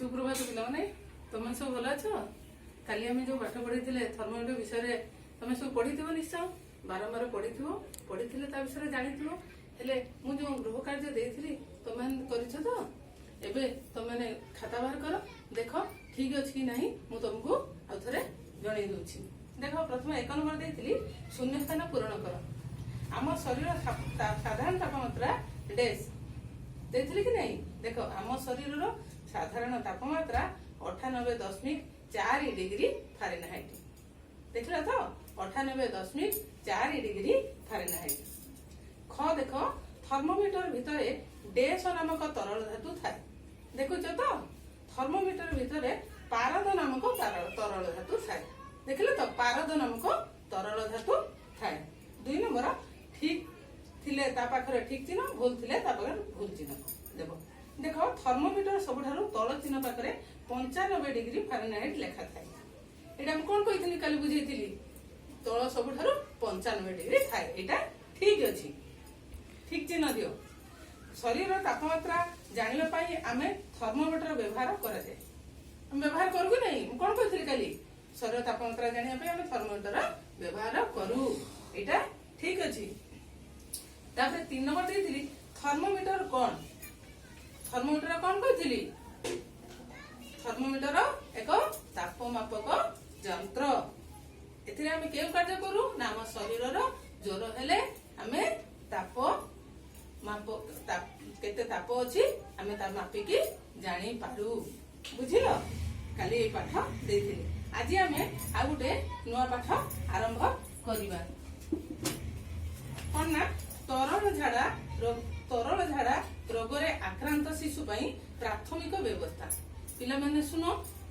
ସୁପ୍ରଭାତ ପିଲାମାନେ। ତମେ ସବୁ ଭଲ ଅଛ? କାଲି ଆମେ ଯୋଉ ପାଠ ପଢିଥିଲେ ଥର୍ମୋମିଟର ବିଷୟରେ, ତମେ ସବୁ ପଢିଥିବ ନିଶ୍ଚୟ, ବାରମ୍ବାର ପଢିଥିବ। ପଢିଥିଲେ ତା ବିଷୟରେ ଜାଣିଥିବ। ହେଲେ ମୁଁ ଯୋଉ ଗୃହ କାର୍ଯ୍ୟ ଦେଇଥିଲି, ତମେ କରିଛ ତ? ଏବେ ତମେ ଖାତା ବାହାର କର, ଦେଖ ଠିକ ଅଛି କି ନାହିଁ। ମୁଁ ତମକୁ ଆଉ ଥରେ ଜଣେଇ ଦଉଛି। ଦେଖ, ପ୍ରଥମେ 1 ନମ୍ବର ଦେଇଥିଲି, ଶୂନ୍ୟ ସ୍ଥାନ ପୂରଣ କର। ଆମ ଶରୀର ସାଧାରଣ ତାପମାତ୍ରା ଡେସ୍ ଦେଇଥିଲି କି ନାହିଁ? ଦେଖ, ଆମ ଶରୀରର ସାଧାରଣ ତାପମାତ୍ରା 98.4 ଡିଗ୍ରୀ ଫାରେନହାଇଟ। ଦେଖିଲ ତ? 98.4 ଡିଗ୍ରୀ ଫାରେନହାଇଟ। ଖ ଦେଖ, ଥର୍ମୋମିଟର ଭିତରେ ଡେସ ନାମକ ତରଳ ଧାତୁ ଥାଏ। ଦେଖୁଛ ତ? ଥର୍ମୋମିଟର ଭିତରେ ପାରଦ ନାମକ ତରଳ ଧାତୁ ଥାଏ। ଦେଖିଲେ ତ? ପାରଦ ନାମକ ତରଳ ଧାତୁ ଥାଏ। 2 ନମ୍ବର, ଠିକ ଥିଲେ ତା ପାଖରେ ଠିକ ଚିହ୍ନ, ଭୁଲ ଥିଲେ ତା ପାଖରେ ଭୁଲ ଚିହ୍ନ ଦେବ। ଦେଖ, ଥର୍ମୋମିଟର ସବୁଠାରୁ ତଳ ଚିହ୍ନ ପାଖରେ 95 ଡିଗ୍ରୀ ଫାରେନହାଇଟ ଲେଖା ଥାଏ। ଏଇଟା ମୁଁ କଣ କହିଥିଲି କାଲି, ବୁଝେଇଥିଲି। ତଳ ସବୁଠାରୁ 95 ଡିଗ୍ରୀ ଥାଏ, ଏଇଟା ଠିକ ଅଛି, ଠିକ ଚିହ୍ନ ଦିଅ। ଶରୀରର ତାପମାତ୍ରା ଜାଣିବା ପାଇଁ ଆମେ ଥର୍ମୋମିଟର ବ୍ୟବହାର କରାଯାଏ। ଆମେ ବ୍ୟବହାର କରୁ କି ନାହିଁ? ମୁଁ କଣ କହିଥିଲି କାଲି? ଶରୀର ତାପମାତ୍ରା ଜାଣିବା ପାଇଁ ଆମେ ଥର୍ମୋମିଟର ବ୍ୟବହାର କରୁ, ଏଇଟା ଠିକ ଅଛି। ତାପରେ 3 ନମ୍ବର ଦେଇଥିଲି, ଥର୍ମୋମିଟର କଣ? ଥର୍ମୋମିଟର କଣ କହିଥିଲି? ଥର୍ମୋମିଟର ଏକ ତାପମାପକ ଯନ୍ତ୍ର। ଏଥିରେ ଆମେ କେଉଁ କାର୍ଯ୍ୟ କରୁ ନା, ଆମ ଶରୀରର ଜ୍ୱର ହେଲେ ଆମେ ତାପ ମାପ, କେତେ ତାପ ଅଛି ଆମେ ତା ମାପିକି ଜାଣିପାରୁ। ବୁଝିଲ? କାଲି ଏଇ ପାଠ ଦେଇଥିଲି। ଆଜି ଆମେ ଆଉ ଗୋଟେ ନୂଆ ପାଠ ଆରମ୍ଭ କରିବା। କଣ ନା, ତରଳ ଝାଡା ରୋଗରେ ଆକ୍ରାନ୍ତ ଶିଶୁ ପାଇଁ ପ୍ରାଥମିକ ବ୍ୟବସ୍ଥା। ପିଲାମାନେ, ଶୁଣ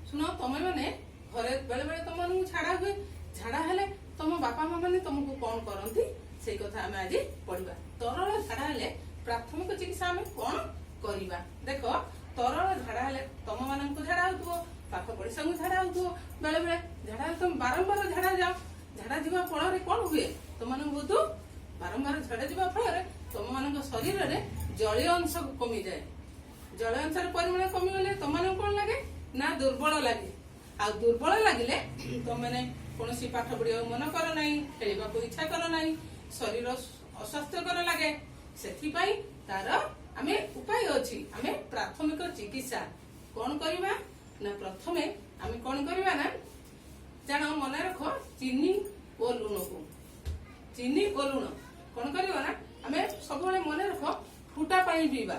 ଶୁଣ, ତମେ ମାନେ ଘରେ ବେଳେ ବେଳେ ତମମାନଙ୍କୁ ଝାଡା ହୁଏ। ଝାଡା ହେଲେ ତମ ବାପା ମା ମାନେ ତମକୁ କଣ କରନ୍ତି, ସେଇ କଥା ଆମେ ଆଜି ପଢିବା। ତରଳ ଝାଡା ହେଲେ ପ୍ରାଥମିକ ଚିକିତ୍ସା ଆମେ କଣ କରିବା? ଦେଖ, ତରଳ ଝାଡା ହେଲେ ତମ ମାନଙ୍କୁ ଝାଡା ହଉଥିବ, ପାଖ ପଡିଶାଙ୍କୁ ଝାଡା ହଉଥିବ। ବେଳେ ବେଳେ ଝାଡା ହେଲେ ତମେ ବାରମ୍ବାର ଝାଡା ଯାଅ। ଝାଡା ଯିବା ଫଳରେ କଣ ହୁଏ? ତମମାନଙ୍କୁ ବହୁତ ବାରମ୍ବାର ଝାଡା ଯିବା ଫଳରେ ତମମାନଙ୍କ ଶରୀରରେ ଜଳୀୟ ଅଂଶ କମିଯାଏ। ଜଳୀୟ ଅଂଶର ପରିମାଣ କମିଗଲେ ତମମାନଙ୍କୁ କଣ ଲାଗେ ନା, ଦୁର୍ବଳ ଲାଗେ। ଆଉ ଦୁର୍ବଳ ଲାଗିଲେ ତମେମାନେ କୌଣସି ପାଠ ପଢିବାକୁ ମନ କର ନାହିଁ, ଖେଳିବାକୁ ଇଚ୍ଛା କର ନାହିଁ, ଶରୀର ଅସ୍ୱାସ୍ଥ୍ୟକର ଲାଗେ। ସେଥିପାଇଁ ତାର ଆମେ ଉପାୟ ଅଛି। ଆମେ ପ୍ରାଥମିକ ଚିକିତ୍ସା କଣ କରିବା ନା, ପ୍ରଥମେ ଆମେ କଣ କରିବା ନା, ଜାଣ, ମନେ ରଖ, ଚିନି ଓ ଲୁଣକୁ, ଚିନି ଓ ଲୁଣ କଣ କରିବ ନା, ଆମେ ସବୁବେଳେ ମନେ ରଖ, ଫୁଟା ପାଣି ପିଇବା।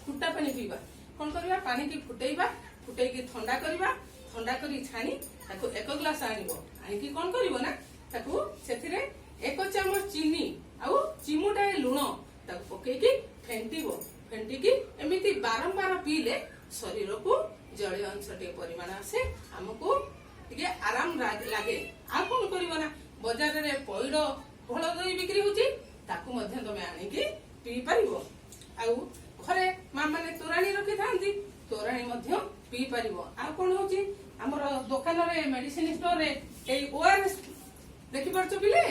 ଫୁଟା ପାଣି ପିଇବା। କଣ କରିବା? ପାଣିକି ଫୁଟେଇବା, ଫୁଟେଇକି ଥଣ୍ଡା କରିବା। ଥଣ୍ଡା କରି ଛାଣି ତାକୁ ଏକ ଗ୍ଲାସ ଆଣିବ। ଆଣିକି କଣ କରିବ ନା, ତାକୁ ସେଥିରେ 1 ଚାମଚ ଚିନି ଆଉ ଚିମୁଟାଏ ଲୁଣ ତାକୁ ପକେଇକି ଫେଣ୍ଟିବ। ଫେଣ୍ଟିକି ଏମିତି ବାରମ୍ବାର ପିଇଲେ ଶରୀରକୁ ଜଳୀୟ ଅଂଶ ଟିକେ ପରିମାଣ ଆସେ, ଆମକୁ ଟିକେ ଆରାମ ଲାଗେ। ଆଉ କଣ କରିବ ନା, ବଜାରରେ ପଇଡ ଘୋଳ ଦହି ବିକ୍ରି ହଉଛି, ତାକୁ ମଧ୍ୟ ତମେ ଆଣିକି ପିଇ ପାରିବ। ଆଉ ଘରେ ମା ମାନେ ତୋରାଣୀ ରଖିଥାନ୍ତି, ତୋରାଣୀ ମଧ୍ୟ ପିଇ ପାରିବ। ଆଉ କଣ ହଉଛି, ଆମର ଦୋକାନରେ, ମେଡିସିନ ଷ୍ଟୋରରେ ଏଇ ଓଆରଏସ୍ ଦେଖିପାରୁଛ ପିଲେ?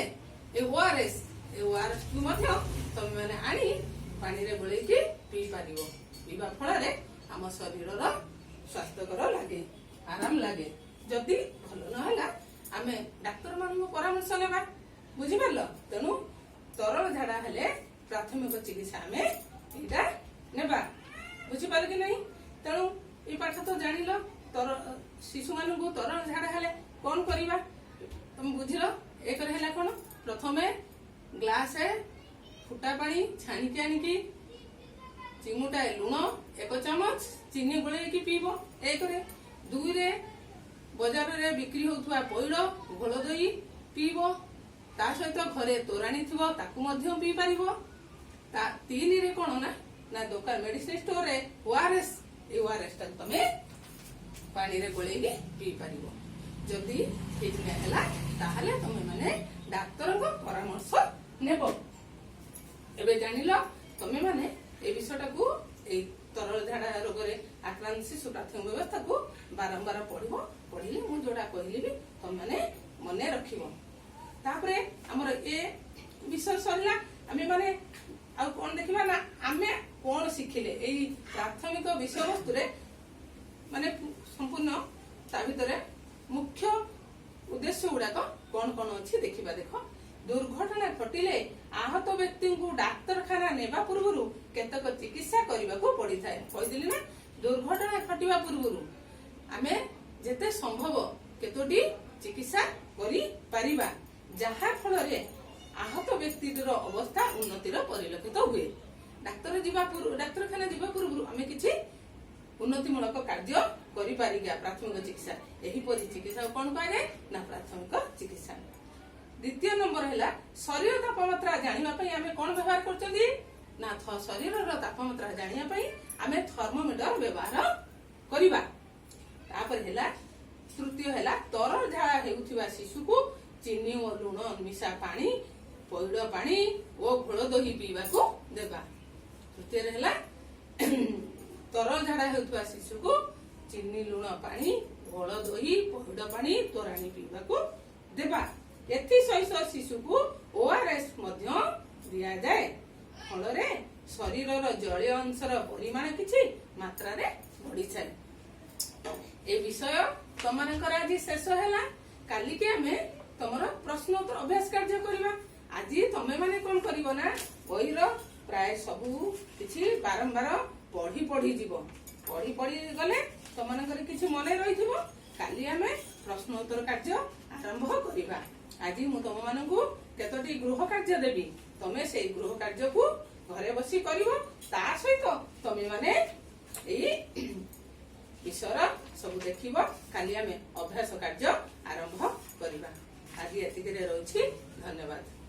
ଏଇ ଓଆରଏସ୍, ଏଇ ଓଆରଏସ୍ କୁ ମଧ୍ୟ ତମେ ମାନେ ଆଣି ପାଣିରେ ଗୋଳେଇକି ପିଇ ପାରିବ। ପିଇବା ଫଳରେ ଆମ ଶରୀରର ସ୍ୱାସ୍ଥ୍ୟକର ଲାଗେ, ଆରାମ ଲାଗେ। ଯଦି ଭଲ ନହେଲା, ଆମେ ଡାକ୍ତର ମାନଙ୍କୁ ପରାମର୍ଶ ନେବା। ବୁଝିପାରିଲ? ତେଣୁ ତରଳ ଝାଡା ହେଲେ ପ୍ରାଥମିକ ଚିକିତ୍ସା ଆମେ ଏଇଟା ନେବା। ବୁଝିପାରିଲ କି ନାହିଁ? ତେଣୁ ଏଇ ପାଠ ତ ଜାଣିଲ। ଶିଶୁମାନଙ୍କୁ ତରଳ ଝାଡା ହେଲେ କଣ କରିବା, ତମେ ବୁଝିଲ। ଏକରେ ହେଲା କଣ? ପ୍ରଥମେ ଗ୍ଲାସେ ଫୁଟା ପାଣି ଛାଣିକି ଆଣିକି ଚିମୁଟାଏ ଲୁଣ, 1 ଚାମଚ ଚିନି ଗୋଳେଇକି ପିଇବ ଏକରେ। ଦୁଇରେ ବଜାରରେ ବିକ୍ରି ହଉଥିବା ପଇଡ ଘୋଳ ଦହି ପିଇବ। ତା ସହିତ ଘରେ ତୋରାଣୀ ଥିବ, ତାକୁ ମଧ୍ୟ ପିଇ ପାରିବ। ତା ତିନିରେ କଣ ନା ନା ଦୋକାନ ମେଡିସିନ ଷ୍ଟୋରରେ ଓଆରଏସ୍, ଏଇ ଓଆରଏସ୍ ଟାକୁ ତମେ ପାଣିରେ ଗୋଳେଇକି ପିଇ ପାରିବ। ଯଦି ଠିକ ନ ହେଲା, ତାହେଲେ ତମେ ମାନେ ଡାକ୍ତରଙ୍କ ପରାମର୍ଶ ନେବ। ଏବେ ଜାଣିଲ ତମେ ମାନେ ଏଇ ବିଷୟଟାକୁ, ଏଇ ତରଳ ଝାଡା ରୋଗରେ ଆକ୍ରାନ୍ତ ଶିଶୁ ପ୍ରାଥମିକ ବ୍ୟବସ୍ଥାକୁ ବାରମ୍ବାର ପଢିବ। ପଢିଲେ ମୁଁ ଯୋଉଟା କହିଲି ବି ତମେ ମନେ ରଖିବ। ତାପରେ ଆମର ଏ ବିଷୟ ସରିଲା। ଆମେ ମାନେ ଆଉ କଣ ଦେଖିବା ନା, ଆମେ କଣ ଶିଖିଲେ ଏଇ ପ୍ରାଥମିକ ବିଷୟବସ୍ତୁରେ। ମାନେ ସମ୍ପୂର୍ଣ୍ଣ ତା ଭିତରେ ମୁଖ୍ୟ ଉଦ୍ଦେଶ୍ୟ ଗୁଡାକ କଣ କଣ ଅଛି ଦେଖିବା। ଦେଖ, ଦୁର୍ଘଟଣା ଘଟିଲେ ଆହତ ବ୍ୟକ୍ତିଙ୍କୁ ଡାକ୍ତରଖାନା ନେବା ପୂର୍ବରୁ କେତେକ ଚିକିତ୍ସା କରିବାକୁ ପଡିଥାଏ। କହିଥିଲି ନା, ଦୁର୍ଘଟଣା ଘଟିବା ପୂର୍ବରୁ ଆମେ ଯେତେ ସମ୍ଭବ କେତୋଟି ଚିକିତ୍ସା କରିପାରିବା, ଯାହା ଫଳରେ ଆହତ ବ୍ୟକ୍ତିର ଅବସ୍ଥା ଉନ୍ନତିର ପରିଲକ୍ଷିତ ହୁଏ। ଡାକ୍ତରଖାନା ଯିବା ପୂର୍ବରୁ ଆମେ କିଛି ଉନ୍ନତିମୂଳକ କାର୍ଯ୍ୟ କରିପାରିବା, ପ୍ରାଥମିକ ଚିକିତ୍ସା। ଏହିପରି ଚିକିତ୍ସା କଣ କୁହାଯାଏ ନା ପ୍ରାଥମିକ ଚିକିତ୍ସା। ଦ୍ୱିତୀୟ ନମ୍ବର ହେଲା, ଶରୀର ତାପମାତ୍ରା ଜାଣିବା ପାଇଁ ଆମେ କଣ ବ୍ୟବହାର କରୁଛନ୍ତି ନା ଶରୀରର ତାପମାତ୍ରା ଜାଣିବା ପାଇଁ ଆମେ ଥର୍ମୋମିଟର ବ୍ୟବହାର କରିବା। ତାପରେ ହେଲା, ତୃତୀୟ ହେଲା, ତରଳ ଝାଡା ହେଉଥିବା ଶିଶୁକୁ ଚିନି ଓ ଲୁଣ ମିଶା ପାଣି, ପଇଡ ପାଣି ଓ ଘୋଳ ଦହି ପିଇବାକୁ ଦେବା। ତୃତୀୟରେ ହେଲା, ତରଳ ଝାଡା ହେଉଥିବା ଶିଶୁକୁ ଚିନି ଲୁଣ ପାଣି, ଘୋଳ ଦହି, ପଇଡ ପାଣି, ତୋରାଣି ପିଇବାକୁ ଦେବା। ଏଥିସହିତ ଶିଶୁକୁ ଓଆରଏସ୍ ମଧ୍ୟ ଦିଆଯାଏ। ଫଳରେ ଶରୀରର ଜଳୀୟ ଅଂଶର ପରିମାଣ କିଛି ମାତ୍ରାରେ ବଢିଥାଏ। ଏ ବିଷୟ ତମମାନଙ୍କର ଆଜି ଶେଷ ହେଲା। କାଲିକି ଆମେ ତମର ପ୍ରଶ୍ନ ଉତ୍ତର ଅଭ୍ୟାସ କାର୍ଯ୍ୟ କରିବା। ଆଜି ତମେ ମାନେ କଣ କରିବ ନା ବହିର ପ୍ରାୟ ସବୁ କିଛି ବାରମ୍ବାର ପଢି ପଢି ଯିବ। ପଢି ପଢି ଗଲେ ତମମାନଙ୍କର କିଛି ମନେ ରହିଥିବ। କାଲି ଆମେ ପ୍ରଶ୍ନ ଉତ୍ତର କାର୍ଯ୍ୟ ଆରମ୍ଭ କରିବା। ଆଜି ମୁଁ ତମମାନଙ୍କୁ କେତୋଟି ଗୃହ କାର୍ଯ୍ୟ ଦେବି। ତମେ ସେଇ ଗୃହ କାର୍ଯ୍ୟକୁ ଘରେ ବସି କରିବ। ତା ସହିତ ତମେ ମାନେ ଏଇ ବିଷୟର ସବୁ ଦେଖିବ। କାଲି ଆମେ ଅଭ୍ୟାସ କାର୍ଯ୍ୟ ଆରମ୍ଭ କରିବା। ଆଜି ଏତିକିରେ ରହୁଛି। ଧନ୍ୟବାଦ।